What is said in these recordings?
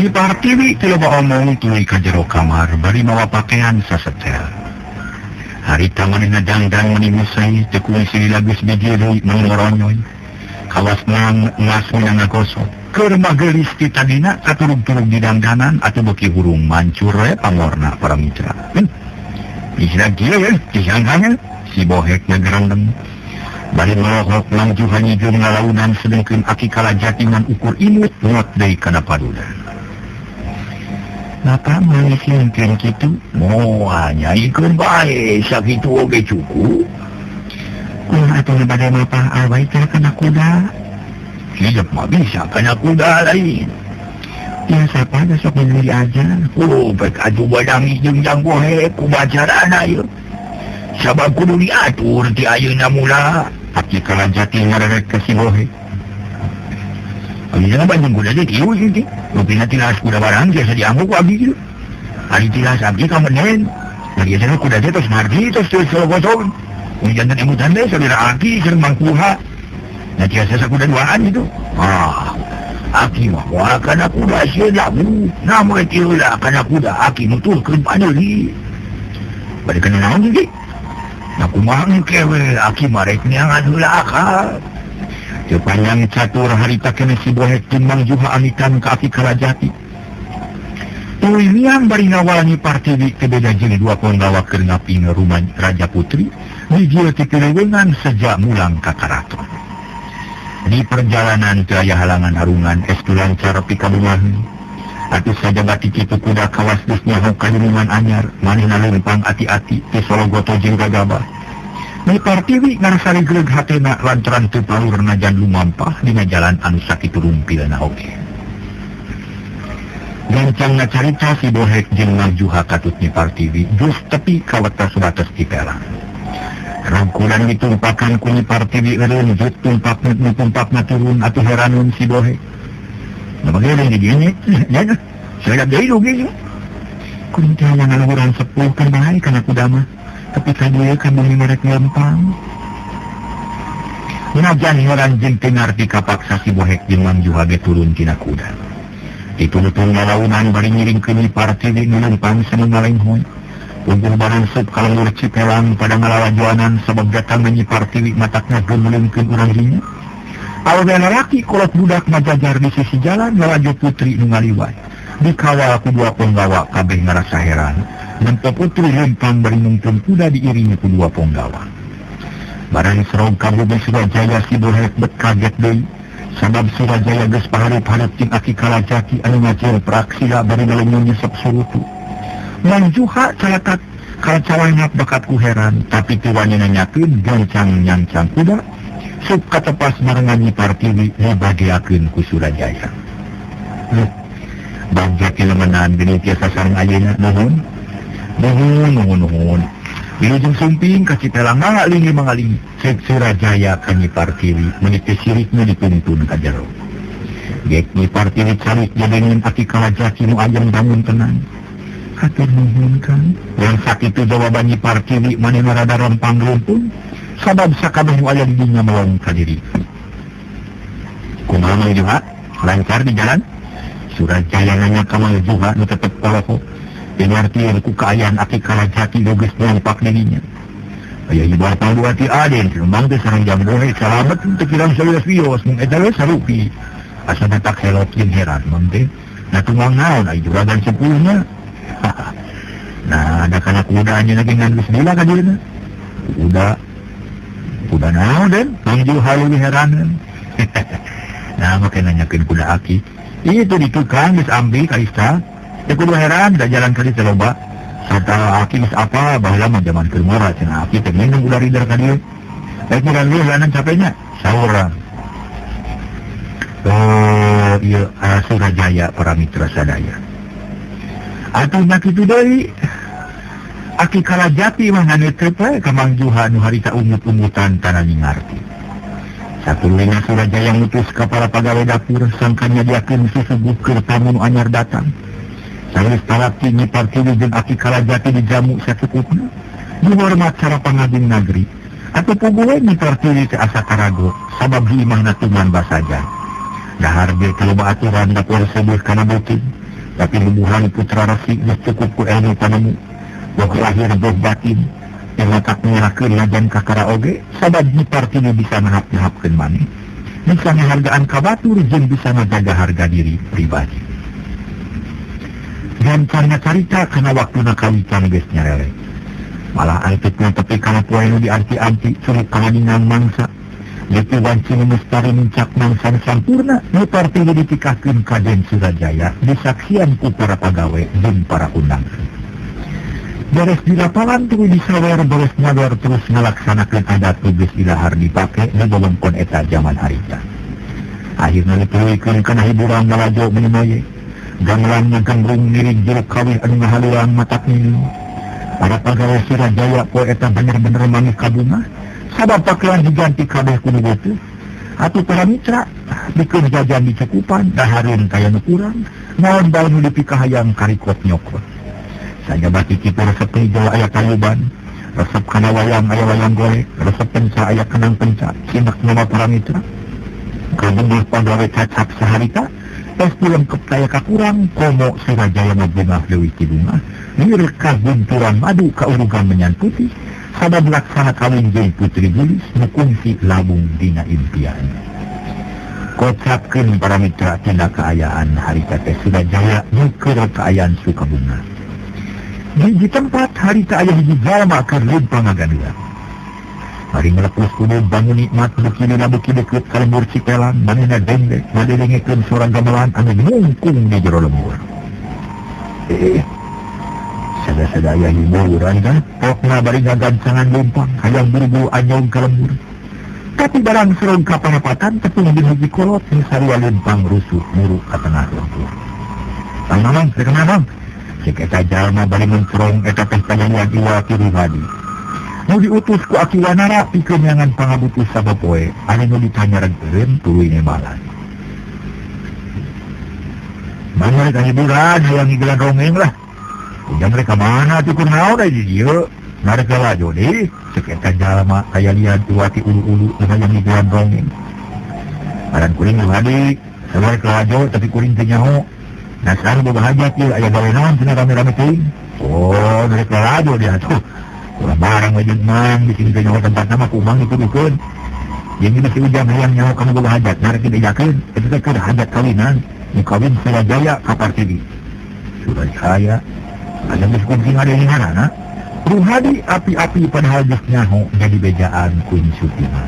Nyi Partiwi teu loba omong tuluy ka jero kamar bari mawa pakean sasetel. Harita manehna dangdang meni musai teu kungsi lila geus bijil deui meni moronyoy. Kawas ngas meunang ngagosok. Keur magelis ti tadina katurug-turug di dangdanan atuh beuki hurung mancur we pamorna para mitra. Bisa kieu ye, dihanghang si Bohek ngagerendeng. Bari melohok Mang Juha nyieun ngalaunan sedengkeun Aki Kalajati ngan ukur imut ngot deui kana padudan. Bapak mangisieun kitu? Moal nyaikeun bae sakitu oge cukup. Kumaha atuh bade mapah alwai teh kana kuda? Hidup mah bisa kana kuda lain. Biasa pada sok minum diajar. Oh, baik atuh badang jeung jang bohe ku bacarana ieu. Sabab kudu diatur ti ayeuna mula. Aki Kalajati ngarerek ka si Bohe. Ayeuna banjeng kuda teh kieu ieu teh. Rupina tilas kuda barang biasa dianggo ku abdi kieu. Ari tilas abdi ka menen. Nah biasana kuda teh tos margi tos teu sologosog. Mun janten emutan teh salira aki sareng mangkuha. Nah tiasa sakuda duaan gitu. Ah, aki mah moal kana kuda sieun labu. Nah moe ti heula kana kuda aki nuturkeun paneuli. Bade kana naon kieu? Nah kumaha engke we aki mah rek neangan heula akal. Teu panjang catur harita keneh si Bohek jeung Mang Juha amitan ka Aki Kalajati. Tuluy miang bari ngawal Nyi Partiwi teu beda jeung dua ponggawa keur ngaping rumah Raja Putri dijieun ti pileuweungan seja mulang ka karaton. Di perjalanan teu aya halangan harungan estu lancar pikabungaheun. Atuh sajabati kitu kuda kawas geus nyaho ka dunungan anyar manehna leumpang ati-ati teu sologoto jeung gagabah. Nyi Partiwi ngarasa regreg hatena lantaran teu palur najan lumampah dina jalan anu sakitu rumpilna oge. Gancang ngacarita si Bohek jeung Mang Juha katut Nyi Partiwi geus tepi ka wetas-wates Cipelang. Rangkulan ditumpakan ku Nyi Partiwi eureun jut tumpak nu tumpakna turun atuh heranun si Bohek. Nah bageureun di dieu nya nya saya deui rugi. Kuring teh hayang ngaluhuran sepuh kan bae kana kuda mah. Tapi ka dieu ka bumi merek lempang. Najan heran jeung teu ngarti kapaksa si Bohek jeung Mang Juha ge turun tina kuda. Dituntun lalaunan bari ngiringkeun Nyi Partiwi nu lempang sanu ngalenghoy. Puguh barangseup ka lembur Cipelang pada ngalalajoanan sabab datang Nyi Partiwi matakna geumeleungkeun urang dinya. Awewe lalaki kolot budak ngajajar di sisi jalan lalajo putri nu ngaliwat. Dikawal ku dua ponggawa kabeh ngarasa heran. Nempo putri lempang bari nungtun kuda diiringi ku dua ponggawa. Barang serong ka bumi Surajaya si Bohek bet kaget deui. Sabab Surajaya geus pahareup-hareup jeung Aki Kalajati anu ngajel praksila bari ngalungun nyesep surutu. Mang Juha calakat kalacawangap bakat ku heran tapi teu wani nanyakeun gancang nyancang kuda. Sup katepas barengan Nyi Partiwi dibageakeun ku Surajaya. Bagja kilemenan geuning tiasa sareng ayeuna nuhun. Nuhun nuhun nuhun. Wilujeng sumping ka Cipelang ngalingi mangalingi. Cek Surajaya ka Nyi Partiwi meuni teh sirikna dituntun ka jero. Gek Nyi Partiwi calik jadengeun Aki Kalajati nu ayem bangun tenang. Hatur nuhun Kang. Yang sakitu jawaban Nyi Partiwi manehna rada rompang rumpun. Sabab sakabeh nu aya di dinya melong ka diri. Kumaha Mang Juha? Lancar di jalan? Surajaya nanya ka Mang Juha nu tetep polohok. Dingartieun ku kaayaan Aki Kalajati nu geus nyampak dirinya. Aya ieu bapak dua ti aden, mang teh sareng jam dohe salamet teu kirang salios wios mung eta we sarupi. Asa tak helot jeung heran mang teh. Na tunggang naon ai juragan sepuhna. Nah, ada kana kuda nya lagi ngan geus lila ka dieuna. Kuda. Kuda naon den? Mang Juha leuwih heraneun. Nah, make nanyakeun kuda aki. Itu di tukang geus ambil ka Ista. Teu kudu heran da jalan kali teh loba. Sarta aki geus apa baheula mah jaman keur murah cenah aki teh minum ulah rider ka dieu. Rek murah leuwih lanan capenya saurang. Oh, ieu Surajaya para mitra sadaya. Atuh nya kitu deui. Aki Kalajati mah nganeuteut we ka Mang Juha nu harita ungut-ungutan tanah ngarti. Satuluyna Surajaya ngutus ka para pagawe dapur sangkan nyadiakeun susuguh keur tamu nu anyar datang. Sanggeus talaki Nyi Partiwi jeung Aki Kalajati dijamu sacukupna. Dihormat cara pangagung nagri. Atuh puguh we Nyi Partiwi teh asa karago sabab di imahna tuman basaja. Dahar ge teu loba aturan dapur seubeuh kana beuteung. Tapi bubuhan putra resi geus cukup ku ilmu panemu. Boh lahir boh batin. Yang tak nyerahkeun lajan kakara oge sabab Nyi Partini bisa ngahap-ngahapkeun maneh. Bisa ngahargaan ka batur jeung bisa ngajaga harga diri pribadi. Dan karena carita kana waktuna kawitan geus nyarele. Malah antepna tepi kana poe nu dianti-anti curug kawaningan mangsa. Leuti wanci nu mustari nincak mangsa sampurna, Nyi Partini ditikahkeun ka Den Surajaya disaksian ku para pagawe jeung para undangan. Beres dirapalan tuluy disawer beres nyawer terus ngalaksanakeun adat nu geus ilahar dipake nu wewengkon eta jaman harita. Akhirna dituluykeun kana hiburan lalajo meuni gamelan ngagambrung ngiring jeruk kawih anu ngahaluang matak minum. Para pagawe Surajaya poe eta bener-bener manggih kabungah sabab pakaian diganti kabeh ku nu beuteung. Atuh para mitra bikeun jajan dicukupan dahareun kaya nu kurang naon bae nu dipikahayang karikot nyokot. Sajabati kitu resep hijau aya tayuban, resep kana wayang aya wayang golek, resep penca aya kenang penca, simak nama para mitra. Kabungah pagawe cacap saharita, tos dilengkep taya kakurang, komo Surajaya mabungah leuwih ti bungah, lieur kagunturan madu kaurugan menyan putih, sabab laksana kawin jeung putri gelis nu kungsi labung dina impian. Kocapkeun para mitra tina kaayaan harita teh Surajaya nu keur kaayaan sukabungah. Di tempat harita aya hiji jalma keur leumpang ngagaduhan. Bari ngelekus kudu bangun nikmat beuki dina beuki deukeut ka lembur Cipelang, manehna dengdek ngadengekeun suara gamelan anu mungkung di jero lembur. Sada-sada aya hiburan kan, pokna bari ngagancangan leumpang hayang buru-buru anyong ka lembur. Tapi barang serong ka parapatan tepung jeung hiji kolot nu sarua leumpang rusuh muru ka tengah lembur. Tang mamang, rek mamang. Cek eta jalma bari mencerong eta teh kajadian iwa ti Ruhadi. Nu diutus ku Aki Wanara pikeun nyangan pangabutuh sabapoe anu nu ditanyarengkeun tuluy nembalan. Mana rek hiburan hayang ngigelan rongeng lah. Ujang rek ka mana atuh keur naon di dieu? Narek lalajo deui cek eta jalma aya lian iwa ti ulu-ulu nu hayang ngigelan rongeng. Ngaran kuring Ruhadi, sarua rek lalajo tapi kuring teu nyaho. Nah sekarang boga hajat ieu aya gawe naon cenah rame-rame teuing. Oh, rek lalajo dia atuh. Ulah barang we jeung mang di sini teh nyaho tempatna mah ku mang dituduhkeun. Jeung ieu si Ujang hayang nyaho kana boga hajat, narek dibejakeun. Eta teh keur hajat kawinan, nu kawin Surajaya ka Partini. Surajaya aya geus kungsi ngadeung ngaranna. Ruhadi api-api padahal geus nyaho jadi bejaan ku Nyi Sutimah.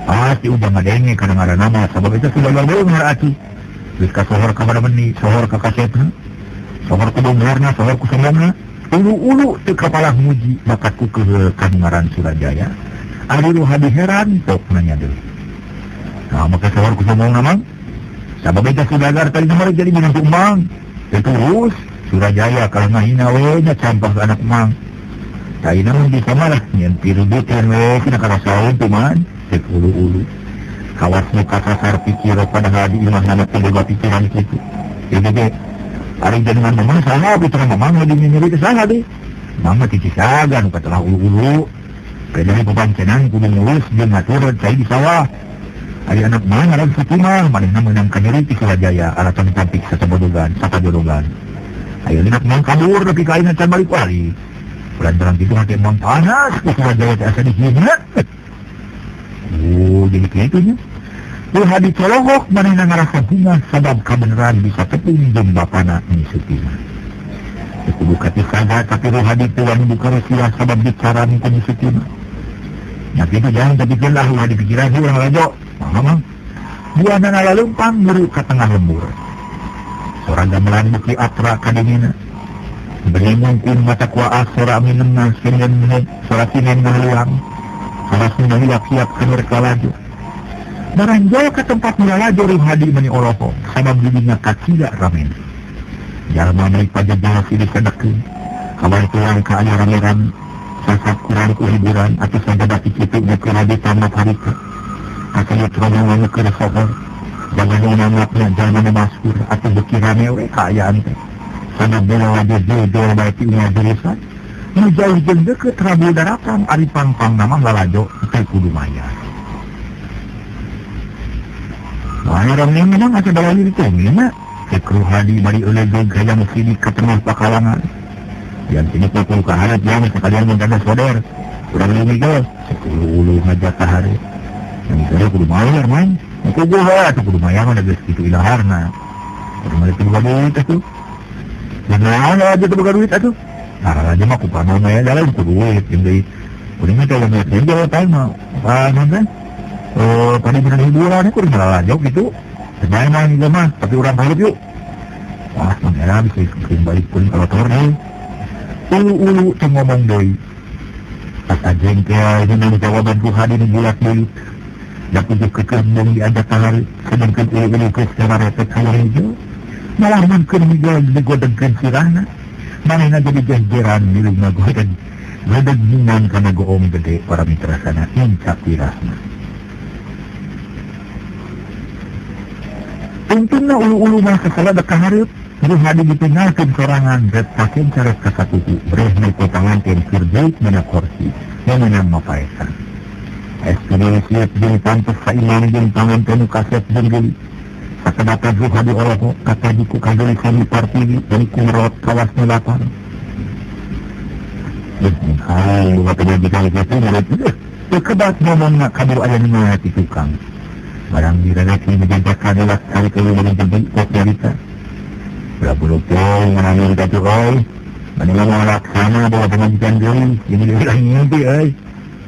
Pasti Ujang ngadenge kana ngaranna mah sabab eta sudah beunghar atuh. Geus kasohor ka meni, sohor ka kasetna, sohor ku beungharna, sohor ku sombongna. Ulu-ulu teu kapalah muji bakat ku keheul ka ngaran Surajaya. Ari Ruhadi heran pokna nya deui. Nah, maka sohor ku sombongna mang. Sabab eta saudagar tadi mah jadi minantu mang. Teu terus Surajaya kalah ngahina we nya campah ka anak mang. Taina mah bisa malah nyeun pirubutan we cenah karasaeun tuman cek ulu-ulu. Kawas nu kasasar pikir padahal di imah nama teu boga pikiran kitu. Ieu ge ari jenengan mamang saha putra mamang di nyeri teh saha deui. Mama ti Cisaga nu katelah ulu-ulu. Pedari papancenan kudu ngurus jeung ngatur cai di sawah. Ari anak mah ngaran Sutimah manehna meunang kanyeri ti Surajaya alatan cantik sasabodogan sakajodogan. Ayeuna anak mang kabur nepi ka ayeuna can balik wali. Lantaran kitu hate mang panas ku Surajaya teh asa dihina. Oh, jadi kitu nya. Ruhadi colohok manehna ngarasa bungah sabab kabeneran bisa tepung jeung bapana Nyi Sutimah. Teu kudu katisaga tapi Ruhadi teu wani buka rusiah sabab bicara ku Nyi Sutimah. Nya kitu jangan tapikeun lah ulah dipikiran urang lalajo. Mamang. Buanana laleumpang muru ka tengah lembur. Sora gamelan beuki atra kadengena. Beri mungkun mata kuaas sora minenna sinen sora sinen ngahaluang. Sora sinen hiap-hiap keur lalajo. Baranjol ke tempat nilalajo Ruhadi meni oloho sabab didinya kacida ramen. Jalma naik pajajah silih sedekeun. Kabar tulang ka aya rame-rame, sasat kurang ku hiburan atuh sajabati kitu nu keur tamat harita. Kasayut rombongan nu keur sohor. Jangan nanggapna jalma nu maskur atuh beuki rame we kaayaan teh. Sabab lalajo dodol bae ti unggal jurusan. Nu jauh jeung deukeut rabu daratan ari pangpangna mah lalajo teu kudu mayar. Wah, orang yang memang ada dalam diri itu, Cek Ruhadi bari euleug hayang sini ka tengah pakalangan. Yang sini pukul ka hareup yang sekalian mun tandas soder. Urang leuwih geus cek ulu-ulu ngajak ka hareup. Yang kudu mayar man. Kudu heula atuh kudu mayar mah geus kitu ilaharna. Kudu mah teu boga duit atuh. Naon aja teu boga duit atuh. Nah, aja mah ku panon aya jalan ku duit jeung deui. Kuring mah teh lamun pinjol teh mah panon teh. Pada bener hiburan kuring ngalajok gitu. Main main ieu mah, tapi urang hareup yuk. Wah, mangga bisa kuring balik kuring kalotor deui. Ulu-ulu teh ngomong deui. Pas ajeng teh ini jawaban ku Hadi nu bulat deui. Da puguh keukeuh mung diajak ka hareup, sedengkeun ulu-ulu geus ngawarepet hayang hijau. Malah mangkeun hijau digodegkeun sirahna. Manehna jadi jejeran milu ngagodeg. Godeg ningan kana goong gede para mitra sana incak wirahna. Untungna ulu-ulu mah sasalada ka hareup, Ruhadi ditinggalkeun sorangan rek kakenca rek kasatuhu, breh nu panganten keur deuk meunang kursi, meunang mapaesan. SPD siap jeung pantes saiman jeung panganten nu kasep jeung geuli. Sakedatan Ruhadi olohok kataji ku kageuli partiwi dan ku ngerot kawas nu lapar. Hai, boga penyajikan kitu murid teu kebat ngomongna kabur aya nu ti tukang. Barang direreki menjajakan lewat kali kali menjadi kok nyarita. Berapa teh ngalami ka tuh euy. Mani ngomong laksana bawa pengajian deui, ini leulah ngimpi euy.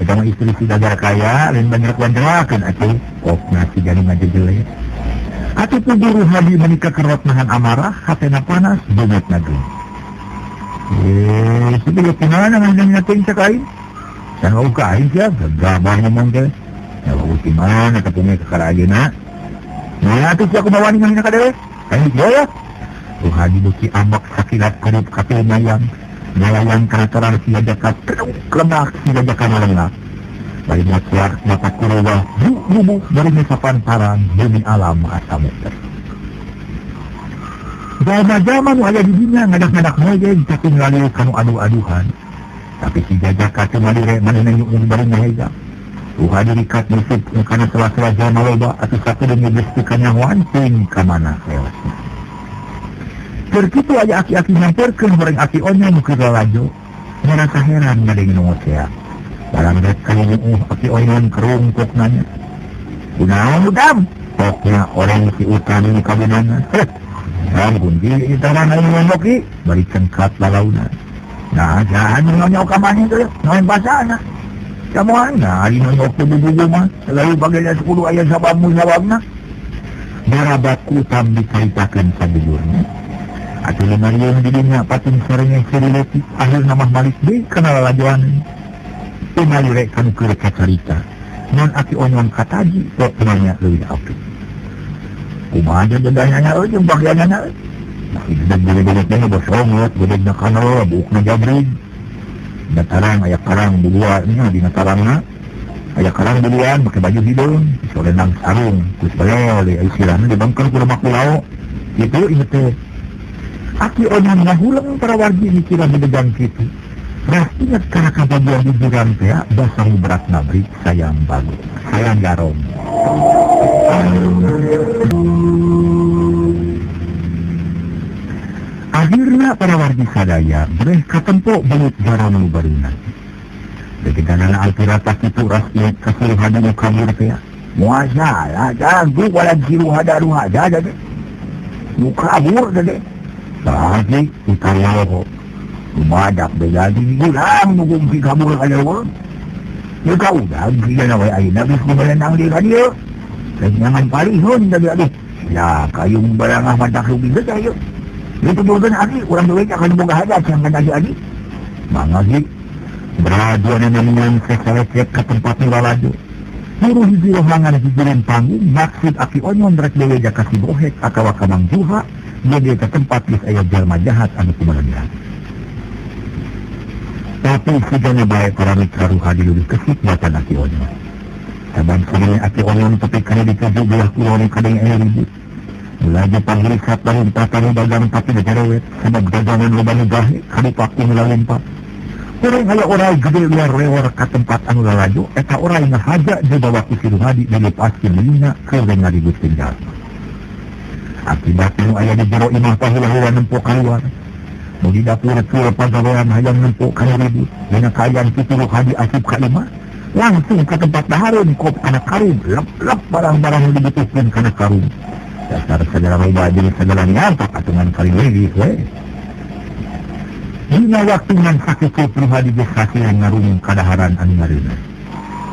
Eta mah istri si dagar kaya, lain banyak-banyakan atuh. Kok nasi jadi ngajejelek. Atuh puguh Hadi menikah kerot nahan amarah, hatena panas, beungeut nageung. Sebelum kumaha ngan nyating cek aing. Can wau ka aing sia, gagabah ngomong teh. Ya wau ti mana kapunge ka ayeuna. Nah atuh sia kumaha wani ngahina ka dewek. Aing ya. Ruhadi beuki ambek sakilat karup katil mayang. Ngalayang kana torar si jajaka keduk lemak si jajaka nalengak. Bari mociar mata kurowa rubuh dari mesapan parang demi alam asa muter. Jalma-jalma nu aya di dinya ngadak-ngadak moyeng tapi ngalieu kanu adu-aduhan. Tapi si jajaka teu ngalire manehna nyuung bari ngahejang. Ruhadi rikat nusuk kana sela-sela jalma loba atuh sakudeung geus teu kanyahoan teuing ka mana lewatna. Keur kitu aya aki-aki nyamperkeun horeng aki onyo nu keur lalajo. Ngarasa heran ngadenge nu ngocea. Barang rek kanyuuh aki onyon kerungkok nanya. Kunaon udam? Pokna orang si utan nu kabinangan. Heh. Ram kunci itaran aing ngomong ki bari cengkat lalauna. Nah, jangan nonyok ka maneh teh, naon basana. Samoana ari nonyok teh bubugu mah, lalu bageuna 10 aya sabab musababna. Barabat ku utam dicaritakeun sabujurna. Atuh lumayan di dinya pating sarengnya seri leutik, akhirna mah malik deui kana lalajoan. Teu ngalire kanu keur kacarita. Ngan aki onyon kataji pokna nya leuwih apik. Kumaha dedahnya euy jeung bagianna euy. Nah, hidup gede-gede teh bosongot, gedegna kana buukna jabrig. Dina tarang aya karang bubuan nya dina tarangna. Aya karang bubuan make baju hideung, disolendang sarung, geus belel deui sirahna dibangkeun ku lemak pulau. Kitu ieu teh. Aki onyon ngahuleng para wargi mikiran dedegan kitu. Ras ingat kana kabagian di jurang teh basa berat nabrik sayang bagus, sayang garong. Akhirna para wargi sadaya breh katempo belut garam nu baruna. Dedeganana alpirata kitu ras ingat kasiruhada nu kabur teh. Moal salah jago walan siruhada nu hada teh. Nu kabur teh. Lagi utar loho. Lumadak bejadi gulang nu gumpi kabur ka dieu. Ieu ka udang sigana we ayeuna geus kumelenang deui ka dieu. Jangan palihun tadi aduh. Ya kayung barangah matak rugi geus ayo. Ieu tuturkeun aki urang deui ka nu boga hajat siang kana aki. Mangga ki. Beraduan namian sesalecet ka tempat nu lalajo. Buru hiji rohangan hiji panggung maksud aki onyon rek dewe jaka si bohek atawa ka Mang Juha. Dia ke tempat geus aya jalma jahat anu kumaha. Tapi sigana bae para mitra Ruhadi leuwih kesik matan aki onyon. Saban samane aki onyon tepi kana dituju belah kulon kadeng aya ribut. Laju pangrikat lalumpatan dagang tapi dajarewet sabab dagangan loba nu gahe kadipaku nu lalumpat. Urang aya orai gede luar lewar ka tempat anu lalajo eta orai ngahaja dibawa ku si Ruhadi dilepaskeun lina keur ngaributkeun jalma. Akibat nu aya di jero imah paheula-heula nempo kaluar. Nu di dapur keur pagawean hayang nempo kana ribut. Dina kaayaan kitu Ruhadi asup ka imah, langsung ke tempat dahareun kop kana karung, lep-lep barang-barang nu dibutuhkeun kana karung. Dasar sagala loba jeung sagala nyantak atungan kali leuwih we. Dina waktu ngan sakitu Ruhadi geus hasil ngarung kadaharan anu ngareunah.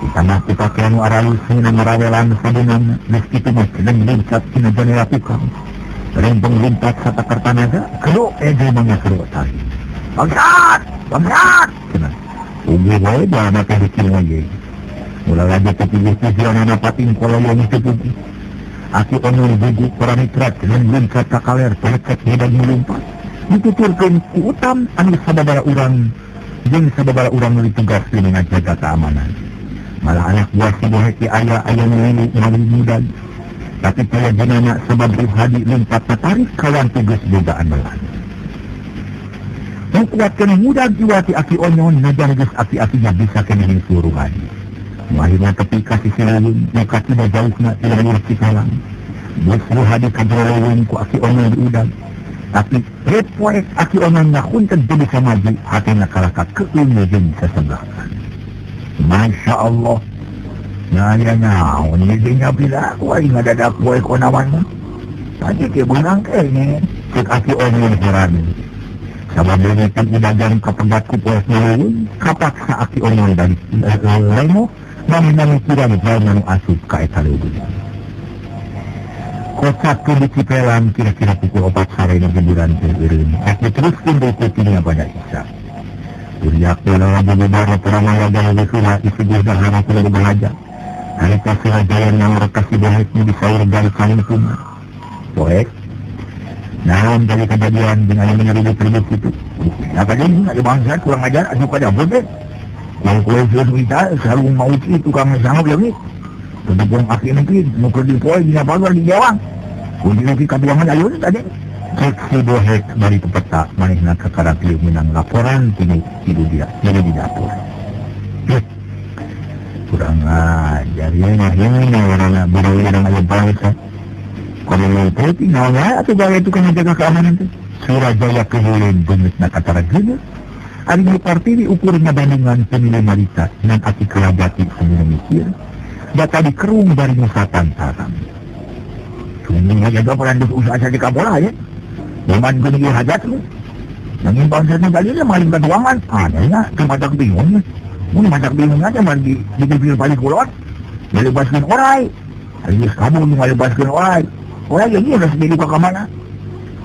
Ditambah ku pakaian nu aralus ngeunang ngarawelan sabeunangna, geus kitu mah ceneng lingkat tina jendela tukang. Rempong limpat satakar tanaga, keruk ege mangga keruk tari. Bangsat! Bangsat! Cenah. Ugi wae balana teh dikir wae. Mula lagi tepilih-pilih pating koloyong teu puguh. Aki onul bugu para mitra ceneng lingkat ka kaler peleket hidang melumpat. Dituturkeun ku utam anu sababara urang jeung sababara urang nu ditugaskeun ngajaga keamanan. Malah anak buah si Bohek aya aya nu lilu mudag. Tapi kaya jenana sebab Ruhadi limpat tatarik kawan tugas bogaan melan. Nu kuat kena mudag iwati aki onyon najan geus aki-akinya bisa kena nyusul Ruhadi. Nu akhirna tepi ka sisi leuweung, nu katina jauhna ti leuweung Cikalang. Geus Ruhadi ka jero leuweung ku aki onyon diudag. Tapi repoek aki onyon ngahunten teu bisa maju, hatena kalah ka keung jeung saseblakan. Masya Allah. Nah, ya naon ieu jeung nyapila ku aing ngadadak poe konawan mah. Tadi ge beunang keneh, ceuk aki onyon heran. Sabab leungeun udagan kapegat ku poe leuweung, kapaksa aki onyon dari lemo manehna mikiran jalma nu asup ka eta leuweung. Kocak ke dicipelan kira-kira pukul 4 sare nu gemburan teh eureun. Ek diteruskeun deui ku tinya pada Isa. Uriak heula bubar peramaya gawe heula isi dahar kudu bahaja. Harita Surajaya nyaur kasih Bohek nu disaur dari kalingkungan. Bohek, naon dari kejadian dengan aya menyeribut-ribut kitu. Apa deui aya bangsa kurang ajar asup ka dapur teh. Kue geus kita sarung maut ieu tukang sanggup leungit. Teu aki mungkin nu keur dipoe dina pagar di jawang. Kunci ki kaduangan ayeuna tadi. Cek si Bohek bari pepeta manehna kakara kieu meunang laporan tinu tilu dia tilu di dapur. Kurang ajar ya mah ya warna barang aya bangsa. Kono teh naon wae atuh gawe tukang ngajaga keamanan teh. Surajaya keheuleuh beungeutna katara geuneuh. Ari nu Kartiwi ukur ngabandungan pemilih marita ngan aki Kalajati sambil mikir data dikerung bari nusa tantaran. Cuma ngajaga perantus usaha di kapola ya. Zaman gini hajat lu. Nanging bangsana dalilnya maling katuangan. Ah, nya teu matak bingung. Mun matak bingung aja mah di dipilih paling kulot. Ngalebaskeun orai. Geus kabur nu ngalebaskeun orai. Orai ge geus dibuka ka mana?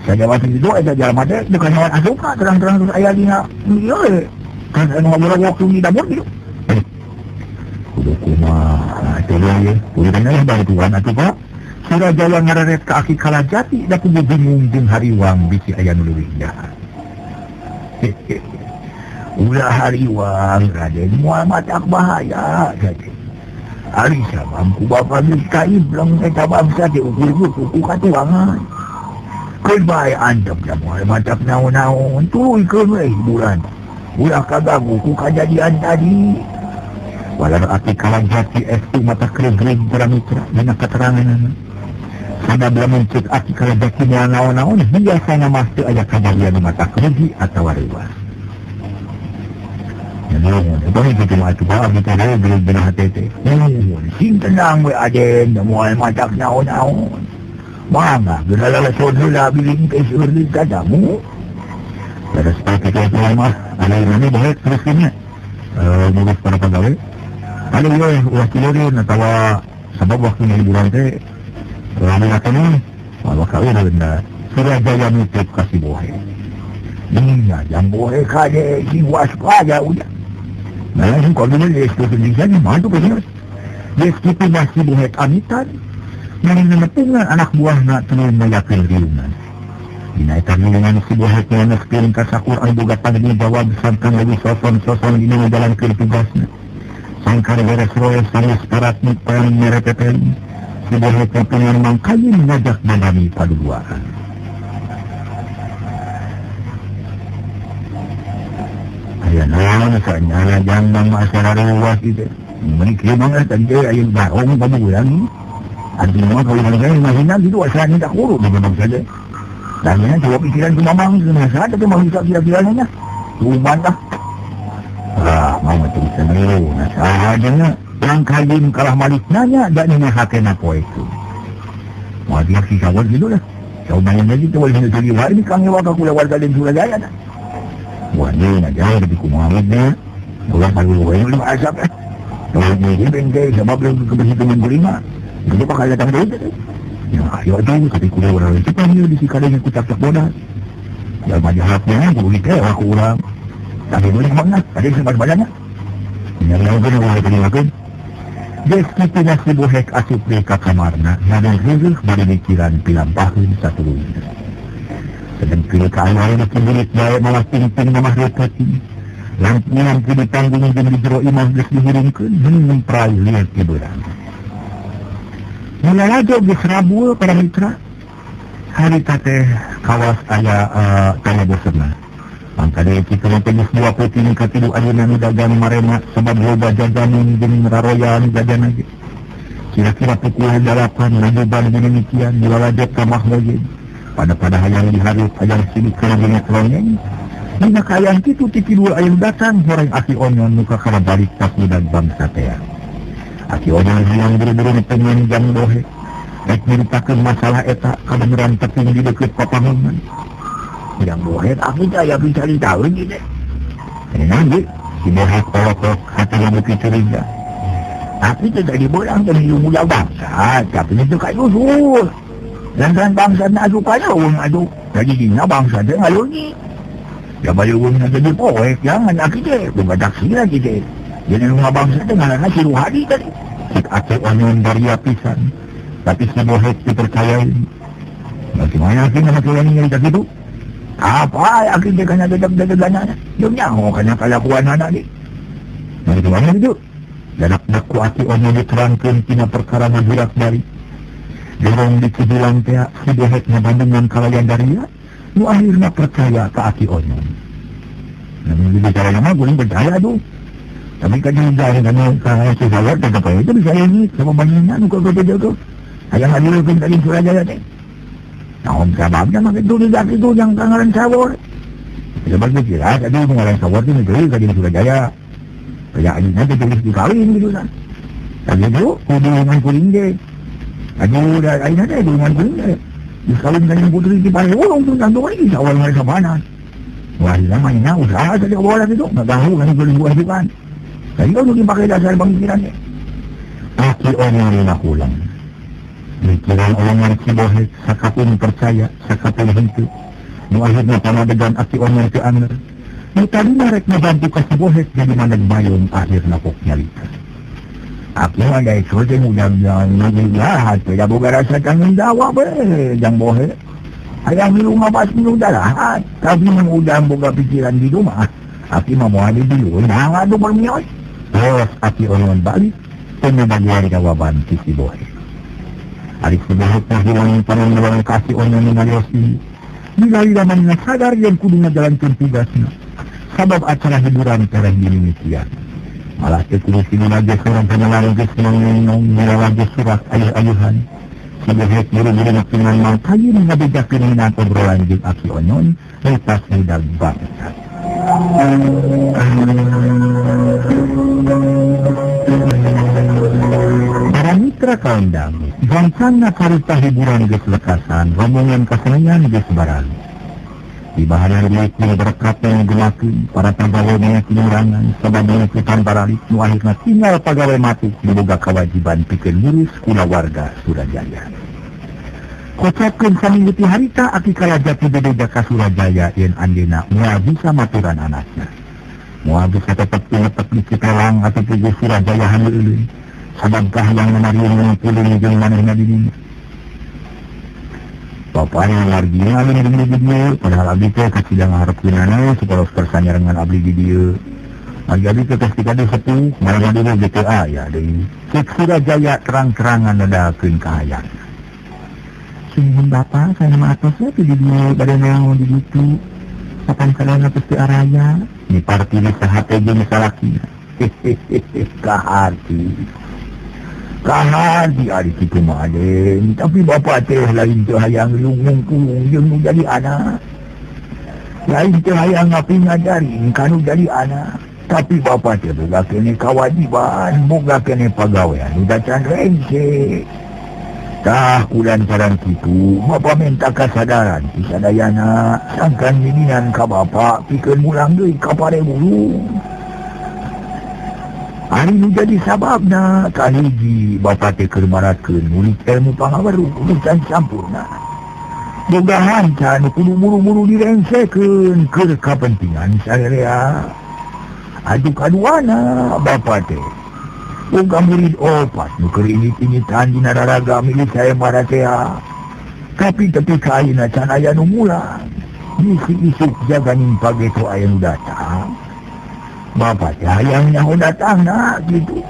Sajawatan itu eta jalma teh teu kanyawan asuka terang-terang terus aya dina ieu we. Kan anu ngobrol waktu di dapur gitu. Kudu kumaha teh ye? Kudu kana bantuan atuh Pak. Surajaya ngareret ka aki Kalajati da kudu bingung jeung hariwang bisi aya nu leuwih jahat. Ulah hariwang Raden moal matak bahaya Raden. Ari sabab ku bapa geus kaibleng eta bangsa teh ukur ku katuangan. Keun bae antep da moal matak naon-naon tuluykeun we hiburan. Ulah kaganggu ku kajadian tadi. Walau aki Kalajati estu mata kering-kering para mitra dina keteranganna. Sadab lamun ceuk aki Kalajati moal naon-naon biasana mah teu aya kajadian mata rugi atawa reuas. Nuhun, eta kitu mah atuh abdi teh geus dina hate teh. Nuhun, sing tenang we aden da moal matak naon-naon. Mangga geura laleson heula bilih teh seueur deui kadamu. Beres pake teh mah anu bae terus nya. Ngurus para pegawai. Aduh we ulah cileureun atawa sabab waktu hiburan teh rame atuh malah kawin benda Surajaya nitip ka si Bohek. Nya jang Bohek kade sing waspada udah. Nah langsung kalau dulu dia eksekusi mah tuh bener. Dia kitu masih Bohek amitan. Nang nepungan anak buahna teu mayakeun riungan. Dina eta riungan si Bohek ngeunaskeun ka sakur anu boga tanggung jawab sangkan leuwih soson-soson dina ngajalankeun tugasna. Sangkar beres roe sanes parat nu paling merepepeun. Si Bohek nepungan mangkayin ngajak manami paduduaan. Aya naon sanyana jang mang masalah ruas itu. Mun kieu mah tadi aya barong pabulan. Artinya mah kawin saya imajina gitu asa minta kuru di bangsa saja. Dan ini coba pikiran ku mamang masa tapi mau bisa kira-kiranya cuman lah. Ah, mau tulisan niru nah sahajana yang kajin kalah malik nanya dan ini hakena poe itu. Mau dia si sawon gitu lah. Kau main lagi tu boleh jadi hari ini kami warga kula warga dan Surajaya dah. Wah ni nak jauh lebih kumaha ni. Ulah malu wae lu asap. Kalau ni bengkel sebab lu kebersihan kelima. Itu bakal datang deui teh. Ya ayo atuh tapi kula urang itu panggil di sikadanya ku tak bodas. Ya majahatnya kudu dikewa ku urang. Tapi boleh mana? Ada sempat badannya. Nya lawan urang tadi. Geus kitu si bohek asup deui ka kamarna, ngadon heueuh bari mikiran pilampaheun satuluyna. Sedengkeul ka anu anu kibulit bae malah pingping mamah reukeun. Lampu-lampu di panggung jeung di jero imah geus dihiringkeun heung prai lieur ti beurang. Mulalajo geus rabul para mitra. Harita teh kawas aya taya boseuna. Mangka deui kitu teh geus dua peuting katilu ayeuna nu dagang marema sabab loba jajanan jeung raroyan jajan ge. Kira-kira pukul 8 lajuban demikian dilalajo ka mahloge. Pada-pada hayang dihareup hayang sidik kana dina kelonyeng. Dina kaayaan kitu ti kidul aya nu datang horeng Aki Onyon nu kakara balik ka kudag bangsa tea. Aki Onyon hayang buru-buru nepengen jang bohe. Rek nyeritakeun masalah eta kabeneran teping di deukeut papangongan. Yang bohek aku tak aya bisa ditahu gitu. Ini si bohek kolok-kolok hati yang bukit curiga. Aku tidak dibolang dan hidup muda bangsa, tapi itu kayak usul. Lantaran bangsa nak sukanya orang aduh. Jadi dina bangsa dia ngalungi. Ya balik orang nak jadi bohek, jangan aku deh. Bukan taksi lagi deh. Jadi rumah bangsa dia ngalana si Ruhadi tadi. Cik Aceh Onyon baria pisan. Tapi si bohek dipercayai. Bagaimana sih nama kalian nyerita gitu? Apa akhirnya kena dedeg-dedegan anak? Dia nyaho kena kelakuan anak ni. Bagaimana itu? Dadak ku Aki Onyon diterangkeun tina perkara nu burak bari. Dorong di kidulang teh si bohek ngabandungan kalayan daria, nu akhirna percaya ka Aki Onyon. Namun bicara mah guling percaya tuh. Tapi kan juga kan ka si sawat teh apa itu bisa ini sama banyaknya nu ka jago. Hayang adilukeun ka Surajaya teh. Naon sababna mah kitu di itu yang kangaran sawor. Sebab kira tadi ngaran sawor teh deui ka Surajaya. Kaya ayeuna teh geus dikawin gitu kan. Tadi itu kudu dengan kuring ge. Aduh da ayeuna teh dengan kuring ge. Dikawin ka putri di Parehulung tuh tentu lagi sawor mah sabana. Wah, namanya usaha saja bola gitu, enggak tahu kan kuring gua kan. Tadi kan dipakai dasar pemikiran teh. Aki Onyon ulang. Mikiran omongan si bohek sakapun percaya, sakapun henteu. Nu akhirna pamadegan Aki Onyon teu anger. Nu tadina rek ngabantu ka si bohek jadi mandeg mayung akhirna kok nyalika. Aki mah daek teh ngudang-ngudang jahat, teh boga rasa tanggung jawab we jang bohek. Hayang milu ngabas milu dalahat, tapi mun udang boga pikiran di rumah, Aki mah moal didieu nah ngadu permios. Terus Aki Onyon balik teu ngabagian jawaban ti si bohek. Ari si bohek teh hilang panongan ka Aki Onyon ngalios ieu. Ningali manehna sadar yen kudu ngajalankeun tugasna. Sabab acara hiburan tereh dimimitian. Malah teh kudu sinuna geus urang panyalan geus nong ngaralage surat ayuh-ayuhan. Si bohek buru-buru nepengan mang kayu ngabejakeun dina obrolan jeung Aki Onyon lepas budak bangsa. Para mitra kaundang, gancangna karita hiburan geus lekasan, rombongan kasenian geus barali. Di bahanan riuk berkat yang gemakeun, para pagawe kinurangan, sabab mengikutan barali, nu akhirna tinggal pagawe mati, diboga kewajiban pikeun ngurus kulawarga Surajaya. Kocapkeun saminggu ti harita Aki Kalajati bebeja ka Surajaya yen anjeunna moal bisa maturan anakna. Moal bisa tetep tinetep di Cipelang atau di Surajaya handeuleun. Sabab kahayang manariung pulung jeung manehna di dinya. Bapaknya wargina anu di dieu, padahal abdi teh kacida ngaharepkeunana supaya kersa nyarengan abdi di dieu. Abdi abdi teh tos dikade sepuh, malah deui ge teu aya deui. Cek Surajaya terang-terangan nedakeun kahayang. Sungguh bapak, saya nama atasnya tuh di dieu bade naon di ditu. Kapan kadang atas teu araya, di parti di saha teh jeung salakina. Hehehe, kaharti. Kaharti ari kitu mah Aden, tapi bapak teh lain teu hayang riung jeung nu jadi anak. Lain teu hayang ngapi ngajarin kanu jadi anak. Tapi bapak teh boga keneh kawajiban, boga keneh pagawean nu can rengse. Tah kulantaran kitu, bapak minta kasadaran ti sadayana sangkan miminan ka bapak pikeun mulang deui ka Parebulung. Ari nu jadi sababna kahiji bapak teh keur maratkeun murid ilmu pangaweruh nu can sampurna. Boga hanca nu kudu buru-buru direngsekeun keur kapentingan sarerea. Adu kaduana bapak teh boga murid opat nu keur init-initan dina raraga milik sayembara tea. Tapi tepi ka ayeuna can aya nu mulang. Bisi isuk jaganing pageto aya nu datang. Bapak teh hayang nyaho datangna gitu.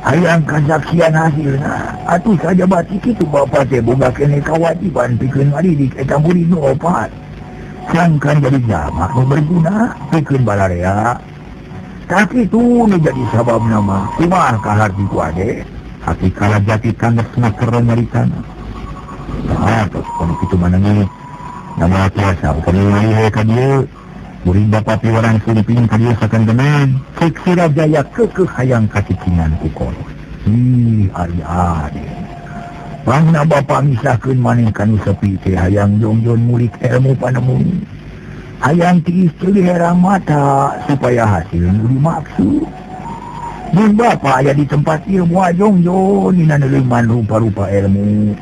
Hayang kasaksian hasilna. Atuh saja batik kitu bapak teh boga keneh kawajiban pikeun ngadidik eta murid nu opat. Sangkan jadi jalma nu berguna pikeun balarea. Tah kitu nu jadi sababna mah. Kumaha kaharti ku ade? Aki Kalajati kangges ngaker nyaritana. Tah tos kono kitu mana ngeuneuh. Nama tiasa upami we ka dieu. Murid bapak piwarang sulipin ka dieu sakantenan. Cek Surajaya keukeuh hayang kacicingan ku kolot. Ih, ari ade. Pangna bapak misahkeun maneh kanu sepi teh hayang jongjon murid ilmu panemu. Hayang tiis ceuli herang mata supaya hasil nu dimaksud. Mun bapak aya di tempat ieu moal jongjon dina neuleuman rupa-rupa ilmu.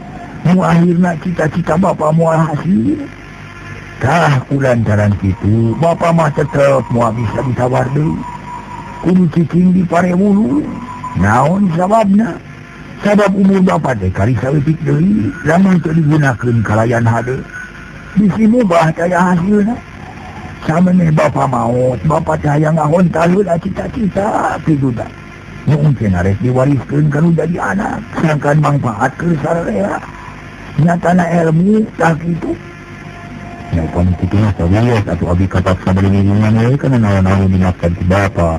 Nu akhirna cita-cita bapak moal hasil. Tah kulantaran kitu bapak mah tetep moal bisa ditawar deui. Kudu cicing di Parebulung. Naon sababna? Sabab umur bapak teh kari saeutik deui, lamun teu digunakeun kalayan hade. Bisi mubah taya hasilna. Samemeh bapak maot, bapak teh hayang ngahontal heula cita-cita kitu tah. Nu mungkin arek diwariskeun kanu jadi anak, sangkan mangfaat keur sararea. Nyatana ilmu tah kitu. Ya upami kitu mah sawios atuh abi kapaksa bari ngiringan we kana naon-naon dimakan ti bapa.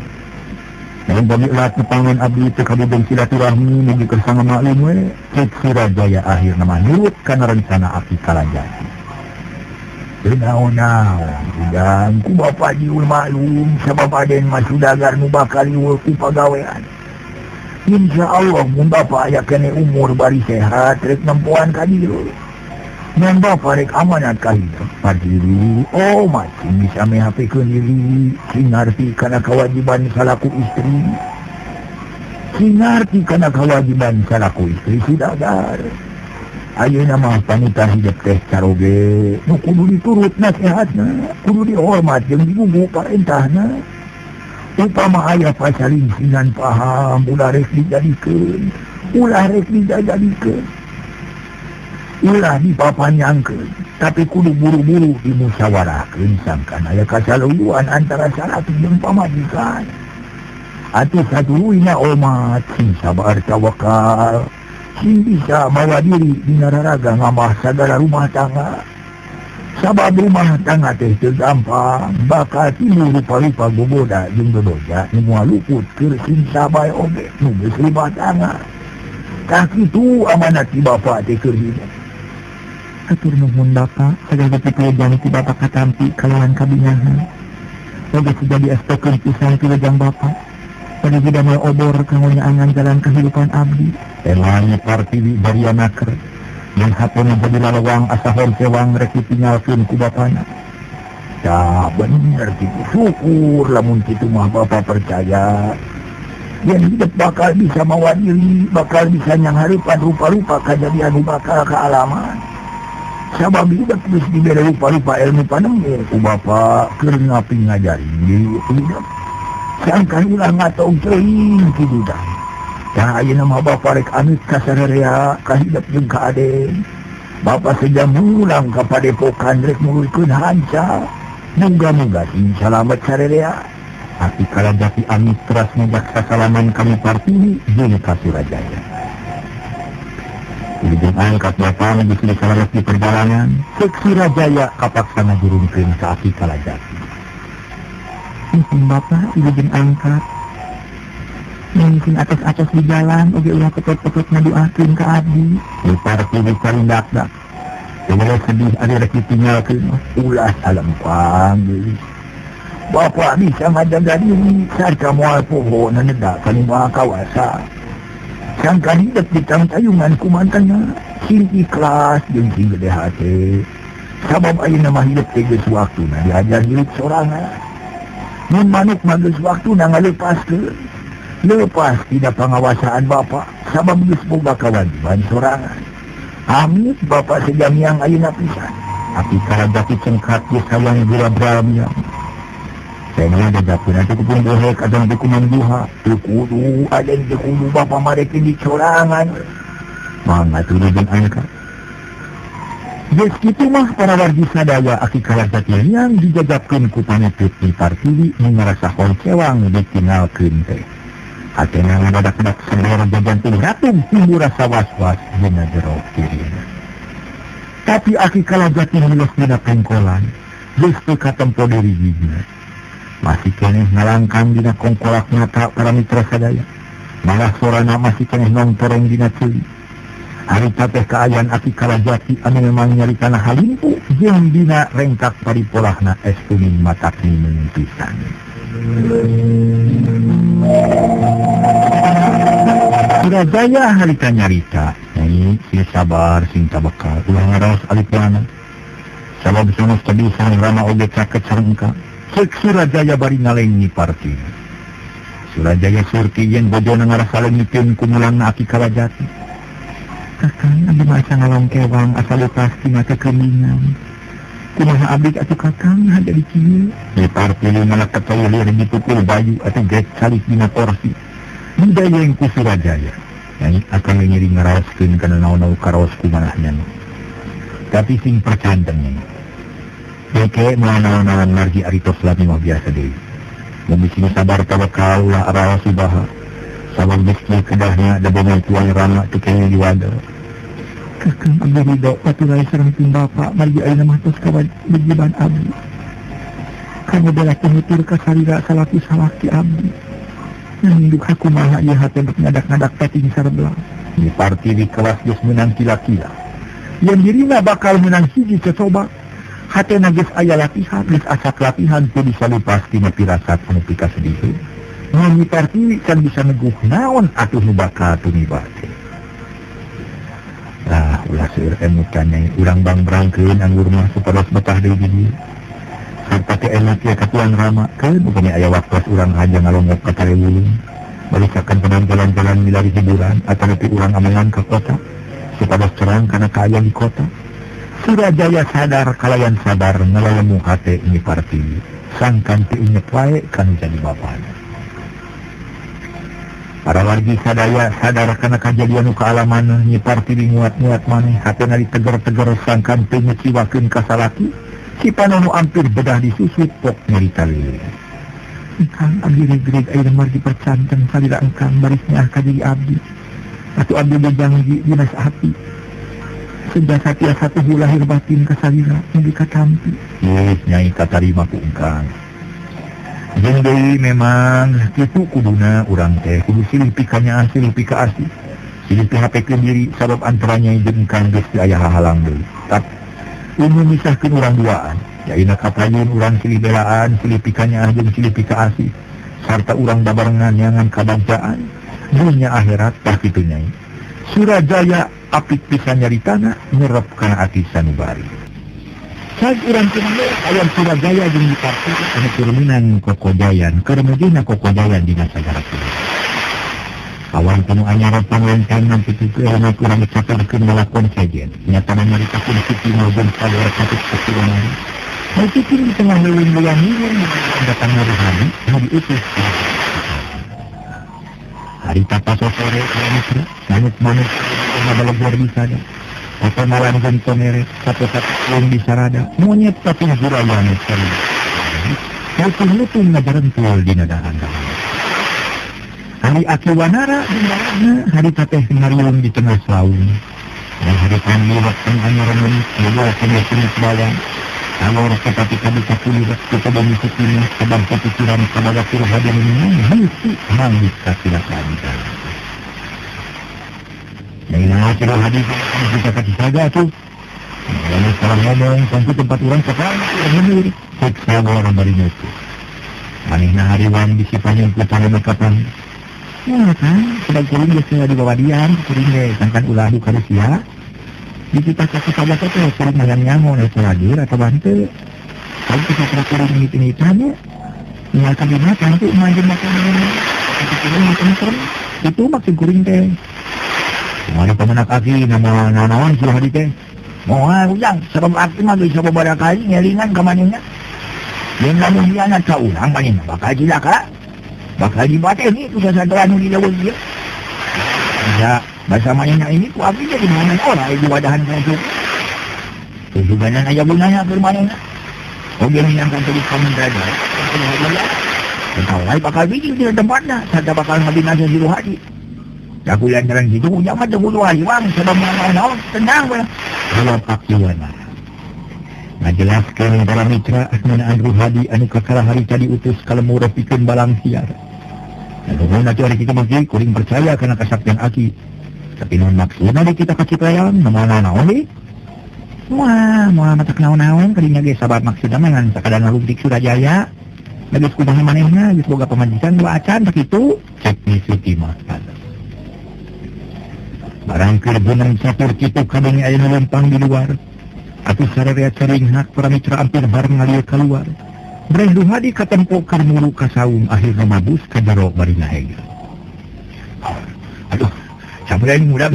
Namun bagi ulat pangan abdi teu kabudeng silaturahmi mugi keur sanga maklum we. Cek Surajaya akhirna mah nurut kana rencana Aki Kalajati. Teu naon-naon ujang ku bapa diul maklum sabab aden mah sudagar nu bakal ieu ku pagawean. Insya Allah mun bapa aya keneh umur bari sehat rek nempoan ka dieu. Mun bapa rek amanat ka hidup padiri, oh macing bisa mehapikeun diri, sing ngarti kana kewajiban salaku istri. Sing ngarti kana kewajiban salaku istri sudagar. Ayeuna mah panutan hidup teh caroge, nu kudu diturut nasihatna, kudu dihormat jeung digugu parentahna. Upama aya pasalingsingan paham ulah rek dijadikeun, ulah rek dijadikeun. Ulah dipapanyangkeun, tapi kudu buru-buru dimusyawarahkeun sangkan aya kasaluyuan antara salaki jeung pamajikan. Atuh satuluyna omat sing sabar tawakal, sing bisa mawa diri dina raraga ngamah sagala rumah tangga. Sabab rumah tangga teh teu gampang, bakal timbul rupa-rupa gogoda jeung dodoja nu moal luput keur sing sabae oge nu geus rumah tangga. Tah kitu amanat ti bapa teh keur hidup. Atur nuhun bapa, sagala pipilih ti bapa katampi kalawan kabingahan. Oge sudah diastokeun pisan ti lejang bapa. Pada damel obor kanggo nyaangan jalan kehidupan abdi. Elangnya Partiwi baria naker. Yang hatona jadi lalawang asa horsewang rek ditinggalkeun ku bapana. Tah bener kitu, syukur lamun kitu mah bapa percaya. Yen hidup bakal bisa mawa diri, bakal bisa nyanghareupan rupa-rupa kajadian nu bakal kaalaman. Sabab hidup geus dibere rupa-rupa ilmu panemu ku bapa keur ngapi ngajari hidup. Sangkan ulah ngatong teuing kitu tah. Tah ayeuna mah bapa rek amit ka sararea, ka hidup jeung ka aden. Bapa sejam mulang ka padepokan rek muluykeun hanca. Muga-muga sing salamet sararea. Aki Kalajati amit teras ngajak sasalaman kami Partiwi jeung ka Surajaya. Wilujeng angkat bapa geus salamet di perjalanan, cek Surajaya kapaksa ngajurungkeun ka Aki Kalajati. Nuhun bapa, wilujeng angkat. Mungkin atas-atas di jalan oge ulah ketot-ketot ngaduakeun ka abdi. Nyi Partiwi karindak-dak. Ulah sedih ari rek ditinggalkeun ulah salempang deui. Bapak bisa ngajaga diri sarta moal poho nenedak ka nu maha kawasa. Sangkan hidup di tangtayungan kumantana sing ikhlas jeung sing gede hate. Sabab ayeuna mah hidup teh geus waktuna diajar hidup sorangan. Mun manuk mah geus waktuna ngalepaskeun. Lepas tidak pengawasaan bapak sabab geus boga kewajiban sorangan. Amit bapak sejamiang ayeuna pisan. Aki Kalajati cengkat geus hayang gurabram. Saya ada dapur nanti kupung bohek ada nanti kuman duha. Teu kudu ada teu kudu bapak marekin di corangan. Mangga tuh jeung angka. Geus kitu mah para wargi sadaya Aki Kalajati yang dijajabkeun ku panetut Nyi Partiwi nu ngarasa honcewang ditinggalkeun teh. Hatena ngadadak-dadak sendor jajantung ratung timbul rasa was-was dina jero dirina. Tapi Aki Kalajati milos dina pengkolan geus teu katempo deui gigina. Masih keneh ngalangkang dina kongkolak mata para mitra sadaya. Malah sorana masih keneh nongtorong dina ceuli. Harita teh kaayaan Aki Kalajati anu memang nyaritana halimpu jeung dina rengkak paripolahna estu matak nimeung pisan. Surajaya harita nyarita, nyai sing sabar sing tabekal ulah ngaraos alipana. Sabab sanes teu bisa Rama oge caket sareng engkang. Cek Surajaya bari ngaleng Nyi Partiwi. Surajaya surti yen bojona ngarasa leungiteun ku mulangna Aki Kalajati. Kakang abdi mah asa ngalongkewang asa lepas tina kekeningan. Kumaha abdi atuh kakang haja di kieu? Nyi Partiwi malah keteulir dipukul bayu atuh geus calik dina torsi. Didayeng ku Surajaya. Nyai akan nyeri ngaraoskeun kana naon-naon karaos kumanahnya. Tapi sing percanten nyai. Deke menawan-nawan margi aritos lami mah biasa deui. Mun sing sabar tawakal ulah araos ubaha. Sabab geus kieu kedahnya da boga tuang rama teu kenging diwada. Kakang abdi ridho paturai sareng pun bapa margi ayeuna mah tos kawajiban abdi. Kanggo bela tutur ka salira salaki salaki abdi. Nanging duka kumaha ieu hate rek ngadak-ngadak pating sarbelah. Nyi Partiwi kelas geus meunang kila-kila. Yen dirina bakal meunang hiji cocoba. Hatena geus aya latihan, geus asak latihan teu bisa lepas tina pirasat anu pikasediheun. Nyi Partiwi can bisa neguh naon atuh nu bakal tumiba teh. Lah ulah seueur emutan nyai urang bangbrangkeun anggur mah supados betah deui di dieu. Sarta teh enak ya ka tuang Rama keun upami aya waktos urang haja ngalongok ka Tarewulung. Balisakan penampilan-jalan milari hiburan atanapi urang amangan ka kota supados terang kana kaayaan di kota. Surajaya sadar kalayan sabar ngalelemu hate Nyi Partiwi. Sangkan teu inget wae kanu jadi bapana. Para wargi sadaya sadar kana kajadian nu kaalaman Nyi Partiwi nguat-nguat maneh hatena diteger-teger sangkan teu ngeciwakeun ka salaki. Si panono ampir bedah disusut pok nyarita leuleung. Engkang abdi regreg ayeuna margi percanten salira engkang barisnya ka diri abdi. Atuh abdi berjanji dinas api. Sejak tiasa tuhu lahir batin kasalira mugi katampi. Geus nyai katarima ku engkang. Jeung deui memang kitu kuduna urang teh kudu silih pikanyaah silih pikaasih. Silih pihapekeun diri sabab antara nyai jeung engkang geus teu aya hahalang deui. Tap umum misahkeun urang duaan. Yaina kapayun urang silih belaan, silih pikanyaah jeung silih pikaasih. Sarta urang babarengan nyangan kabagjaan dunya akhirat tah kitu nyai. Surajaya apik pisan nyaritana nyerep kana ati sanubari. Cag urang kumaha aya Surajaya jeung Nyi Partiwi anu keur meunang kokojayan, keur mujina kokojayan dina sagara kieu. Awan tanu anyar panglentang nanti kitu urang kurang dicaturkeun lalakon sejen. Nyatana nyaritakeun kitu maupun sabar katut keturunan. Mungkin di tengah leuweung ngiring datang ruhani nu diutus. Hari tata sore mitra manuk-manuk ngabalegor di sana. Atau malam gentomere satu-satu wong di sarada monyet tapi hurayane sekali. Lutung-lutung ngajarentul dina dahan-dahan. Hari aki wanara di hari tateh ngariung di tengah saung. Dan hari panggil waktu anyaran manusia kena bawang. Alor tetapi kami kakuli kita bami sekini sebab kepikiran kabaga Ruhadi ini manggis kasilakan. Nah, Ruhadi bisa kasih saja tuh. Lalu sekarang ngomong tentu tempat orang sekarang ini siksa orang bari itu. Manehna hariwang disipanyeun ku panemekapan. Ya kan, sebab kuring geus dibawa diam, kuring ge sangkan ulah du karusia. Di kita kasih saja teh kuring hayang nyango na lagi atau bante. Kalau kita kuring ngit-ngitan ya. Tinggal kabina nanti maju makanan. Itu maksud kuring teh. Kumaha pamenak aki nama naon Ruhadi teh. Moal ujang sabab aki mah geus sababaraha kali ngelingan ka manehna. Jeung lamun hianat ka urang manehna bakal cilaka. Bakal dibateni ku sasatoan nu di leuweung ieu. Ya, basa manehna ini ku abdi jadi mana ora di wadahan ka tujuanan aya gunanya keur manehna. Oge menyangkan tulis komentar. Entah lain bakal biji di tempatna, sarta bakal ngabinasa si Ruhadi. Aku lantaran situ ujang mah teu kudu hariwang sabab naon tenang we. Kalau akiwana. Ngajelaskeun para mitra ngeunaan Ruhadi anu kakara harita diutus ka lemur pikeun balang siar. Nuhun atuh ari kitu mah kuring percaya kana kasaktian aki. Tapi naon maksudna di kita ka Cipelang namana naon deui? Wah, moal matak naon-naon kadinya ge sabab maksudna mah ngan sakadar ngaluntik Surajaya. Da geus kumaha manehna geus boga pamajikan dua acan sakitu cek Suti mah. Barang keur beunang catur kitu kadenge aya nu lempang di luar. Atuh sararea caringhak para mitra ampir bareng ngalir kaluar. Breh Ruhadi katempo keur muru ka saung akhirna mabus ka jero bari ngahegel. Aduh, capek ini mudah.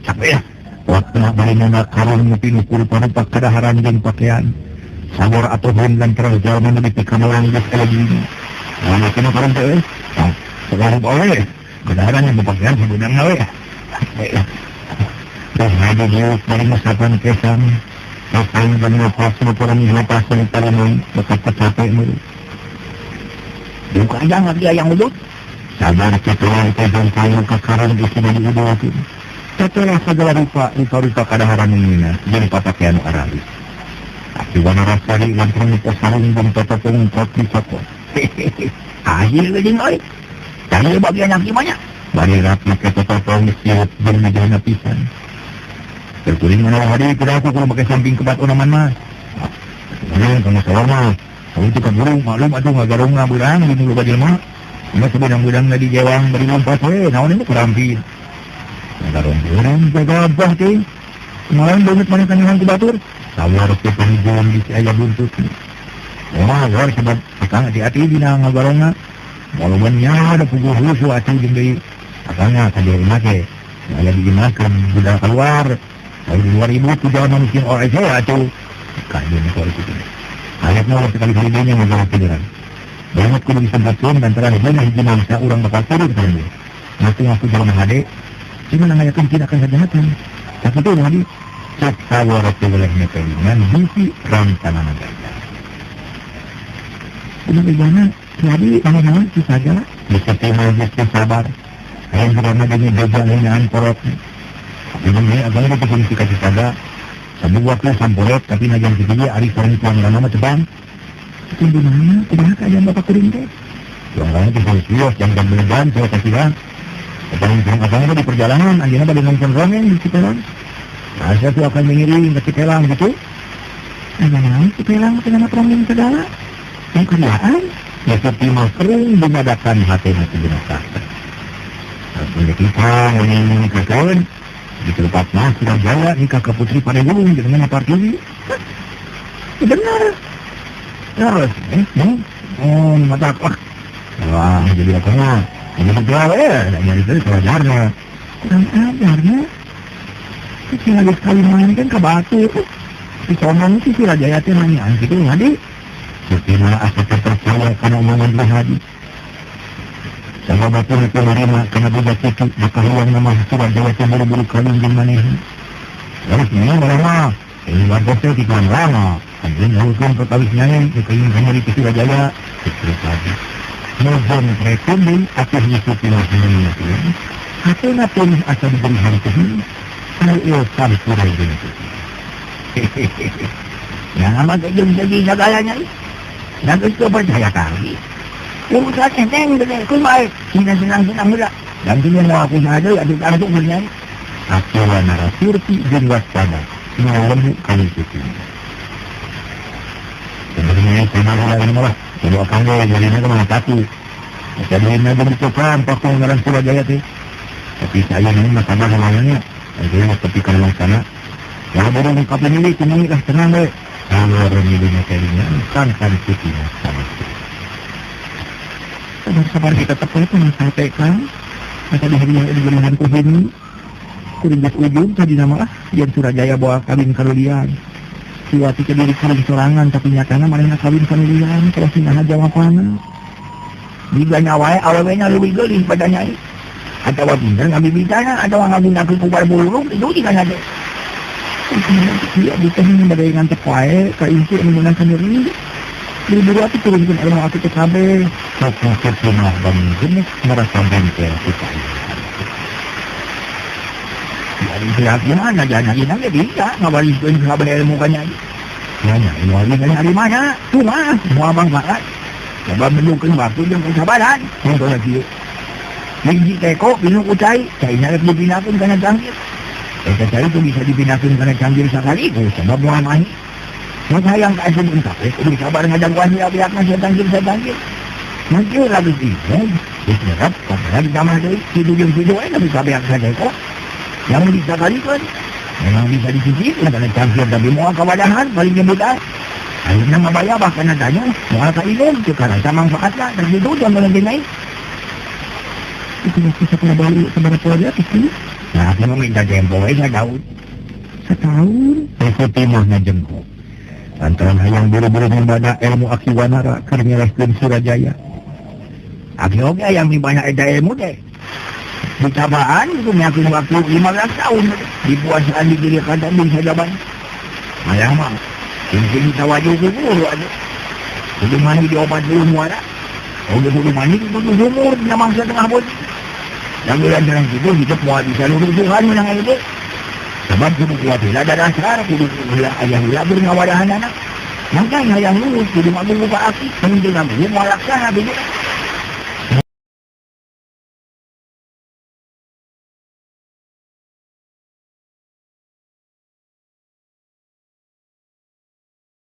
Capek ya. Waktu bari nana karung ngupi-ngukur panupak kadaharan jeung pakaian. Sawor atuhun lantaran jalma nu dipikamelang geus elegi. Nah, kena karung teh euy. Tah, sekarang boleh. Kadaharan yang pakaian sebenarnya we. Ruhadi diuk bari masapan kesang. Kesang bari mapasan ukuran mapasan talinong bekat capek meureun. Diuk aja ngabdi ayang udut. Sabar cetolah teh kayu kakarang geus diuduakeun. Cetolah sagala rupa rupa-rupa kadaharan ngeunah jeung papakaian nu aralis. Aki wanarasari lantaran sarung jeung totopong kot disokot. Hasil geuning euy. Tah bagian aki mah nya. Bari rapi ke totopong siut jeung ngajahna pisan. Terkuring mana Ruhadi kuda aku kalau pakai samping kebat onaman mah. Ini kamu salah mah. Kamu itu kan burung maklum atuh ngagarong ngabeurang di loba jelema. Mah sebenang-benang di jewang bari lompat we naon ini kurampir. Ngagarong beurang gagabah teh. Kemarin banget maneh kanyahan ku batur. Sawar teh panggilan di si aya buntut. Wah, war sebab akang hati-hati dina ngagarongna. Walaupun nya ada puguh husu atuh jeung deui. Akangna ka dieu imah ge. Aya di imah kan budak keluar. Kalau di luar ibu tu jangan manusia orang saya atau kajian itu harus itu. Ayatnya orang sekali-kali dia yang tiduran. Banget kudu disempatkan antara hiji hiji mangsa urang bakal turun ka dia. Ngaku-ngaku jalan hade, cuma nangayakeun tidak akan kejahatan. Tapi itu lagi cek sawar teh boleh ngepelingan bisi rancangan gajah. Benar bagaimana? Jadi pangeran si saja bisa terima geus sabar. Hayang karena demi gajah ngeunaan porotnya. Ini agaknya itu fungsi kasih saga. Sabu waktu samporot tapi najan kitu ari sareng tuangan mah tebang. Itu di mana? Kumaha keadaan bapak kuring teh? Tuangan teh serius jam jam belegan saya kasihan. Paling kurang agaknya di perjalanan ayeuna bade nonton rongen di Cipelang. Nah, saya tuh akan mengiring ke Cipelang gitu. Aya naon Cipelang teh nama rongen segala? Yang kerjaan ya seperti mah kering dumadakan hatena teh. Terus kita ngomongin di tempat mah sudah jaya nikah ke putri pada gunung dengan apa lagi? Benar. Terus, oh mata wah, wah jadi apa mah? Ini betul ya, nyari itu pelajarnya. Kurang ajarnya. Si lagi sekali main kan ke batu. Si sombong sih si Raja Yati nanya gitu ngadi. Seperti malah asa terpercaya karena omongan Ruhadi. Sama batu itu menerima karena budak itu maka hilang nama Surajaya Yati buru-buru kawin jeung manehna. Terus nya lama, ini warga teh di lama. Anjeun nguruskeun perkawis nyai dikeun kamari ke Surajaya. Terus lagi. Mohon rekomen atuh nyusupi nasihnya. Hatena pun asa diberi hari teh. Ayo sampurai jeung itu. Ya nama jeung segi sagalanya. Da geus teu percaya ka aki. Urusan enteng gede kumaha sina senang-senang heula. Dan kini mau aku saja atuh tangtu geus. Aki Wanara surti jeung waspada. Ngawon kali kitu. Sebenarnya sama lain malah. Jadi akang ge jadina kumaha satu. Jadi na bentukan pakong ngaran Surajaya teh. Tapi saya ini mah sama namanya. Jadi mah tepi ka sana. Ya baru ngungkapin ini kumaha lah tenang we. Kalau remilunya kalinya kan kan kitu sama. Sabar-sabar kita tetep we mah sate Kang. Masa dihadiah diberikan ku hini. Kuring geus ujung tadi nama ah yen Surajaya bawa kawin kalulian. Siwati ke diri kuring sorangan tapi nyatana manehna kawin kalulian kalau sinaha jawabanna. Diganya wae awewe nya leuwih geulis pada nyai. Atawa pinter ngabibitana atawa ngagunakeun kubar bulurung itu diganya teh. Iya diteh bade ngantep wae ka inti menggunakan nyeri. Buru-buru atuh turunkeun ilmu aki teh kabeh. Sok mah bangun geus merasa bengkel kita. Dari pihak mana jangan lagi bisa ngawariskeun kabeh ilmu ka nyai. Nya nya ilmu abdi dari mana? Cuma moal manfaat. Sebab memerlukan waktu dan kesabaran. Contohnya kieu. Hiji teko pinu ku cai, caina rek dipindahkeun kana cangkir. Eta cai itu bisa dipindahkeun kana cangkir sakaligus sebab moal mahi. Maka hayang kaasupkeun kabeh kudu sabar ngadangguan pihak-pihakna satangkir satangkir. Nanti lagi ieu geus nyerap padahal ditambah deui kitu jeung kitu we tapi kabeh sateko. Yang bisa kalikeun memang bisa dicicipkeun kana cangkir tapi moal kawadahan paling nyebutan. Akhirnya ngabaya bahkan adanya moal kailem teu karasa manfaatna tersitu jangan lagi naik. Itu masih sekolah baru sabaraha poe deui atuh. Nah, aku meminta tempo we satahun. Setahun? Ikuti mah ngajengkok. Lantaran hayang buru-buru membana ilmu Aki Wanara keur nyelehkeun Surajaya. Aki oge hayang mibana eta ilmu teh. Ditabaan itu nyakeun waktu 15 tahun dipuasaan di diri kata bisa jaban. Malah mah mungkin tawajuh ke guru aja. Kudu mandi di 40 muara. Oge kudu mandi di 7 sumur dina mangsa tengah beuti. Dan bulan jalan situ hidup moal bisa lurusuhan menang itu. Sebab kudu kuat heula darah kudu heula ayah heula beur ngawadahan anak. Mangka hayang lulus kudu ngabuku ka aki, mun teu ngabuku moal laksana kitu.